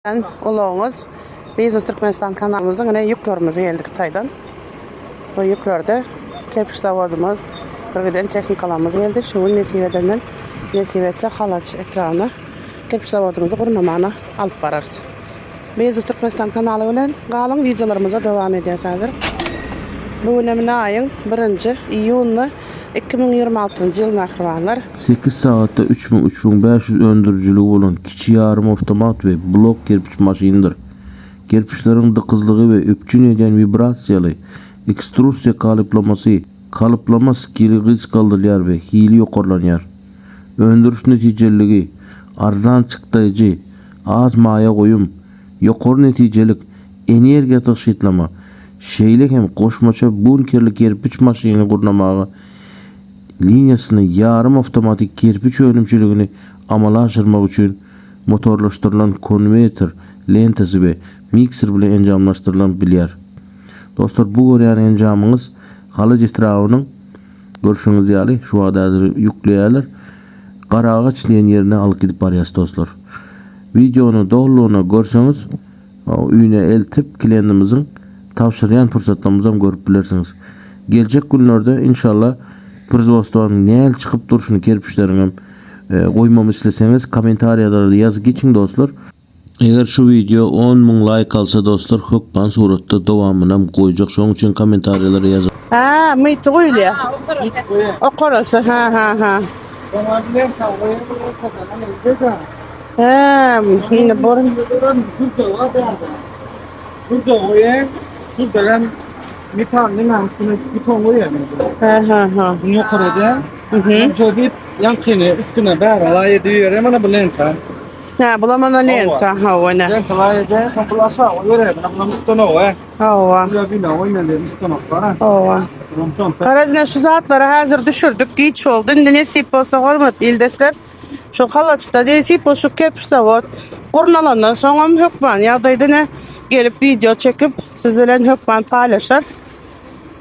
Ben ulagyňyz Biznes Türkmenistan kanalymyzyň ine ýüklerimiz geldi Hytaýdan. Bu ýüklerde kerpiç zawodymyz, bir giden tehnikalarymyz geldi. Şu gün nesip edenden nesip etse Halaç etrabyna kerpiç zawodymyzy gurnamana alyp bararys. Biznes Türkmenistan kanaly bilen galyň wideolarymyza dowam edýäs häzir. Bu gün hem ine aýyň birinji iýuny 2026-njy ýyl mähribanlar. Sekiz sagatda 3000, 3500 öndürijiligi bolan kiçi ýarym awtomat we blok kerpiç maşynydyr. Kerpiçleriň dykyzlygy we üpjün edýän wibrasiýaly ekstrusiýa galyplamasy galyplama skili gysgaldylýar we hili ýokarlanýar. Öndüriş netijeliligi, arzan çykdaýjy, az maýa goýum, ýokary netijelik, energiýa tygşytlama, şeýle hem goşmaça bunkerli kerpiç maşynyny gurnamaga liniýasyny ýarym awtomatik kerpiç önümçiligini amala aşyrmak üçin motorlaşdyrylan konweýer lentasy we mikser bilen enjamlaşdyrylan bilýär. Dostlar bu görýän enjamyňyz Halaç etrabynyň görşüňiz ýaly şu wagt häzir ýükleýärler. Garaagaç diýen ýerine alyp gidip barýas dostlar. Wideony dolulygyna görseňiz öýüne eltip klientimiziň tabşyrýan pursatlarymyzam görüp bilersiňiz. Geljek günlerde inşallah proizwodstwanyň näl çykyp durşuny kerpiçleriňem goýmamy isleseňiz kommentariýalarda ýazyp geçiň dostlar. Eger şu wideo 10 müň laýk alsa dostlar hökman suratda dowamynam goýjak şoň üçin kommentariýalara ýazyň. Hä, myty guýulýar. Okarasy, hä, hä, hä. Hä, indi bor. Hä, hä, hä. Üstüne bäri laý ediýär, mana bu lenta. Hä, bulam ona lenta, hawa, ine. Lenta laý edýär, soň bul aşagy goýberýär, mana bulam stanok, Hawa. Bular bina goýmaly, stanok bar. Hawa. Garaz ine şu zatlary häzir düşürdik, giç boldy. Indi nesip bolsa hormatly ildeşler, şu Halaçda nesip bolsa şu kerpiç zawod gurnalandan soňam hökman ýagdaýda ine gelip wideo çekip siz bilen hökman paýlaşarys.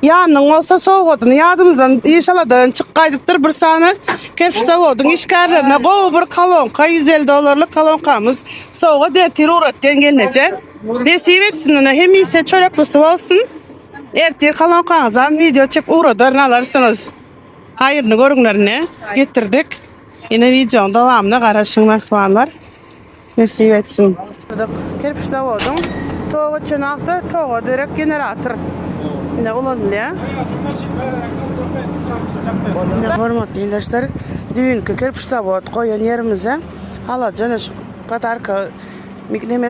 Ýanynyň bolsa sowgadyny ýadymyzdan iş aladadan çyk gaýdypdyr bir sany kerpiç zawodyň işgärlerine gowy bir kolonka 150 dollarlyk kolonkamyz sowgat ertir ugratýan gelneje. Nesip etsin ine hemişe çöreklisi bolsun. Ertir kolonkaňyzam wideo çekip ugradaryn alarsyňyz. Haýryny görüňler ine getirdik. Ine wideonyň dowamyna garaşyň mähribanlar. Nesip etsin. Kerpiç zawodyň togy öçen wagty toga derek generator ine ulanylýar. Ine hormatly ildeşler, düýnki kerpiç zawod goýan ýerimize halaja ine şu podarka neme.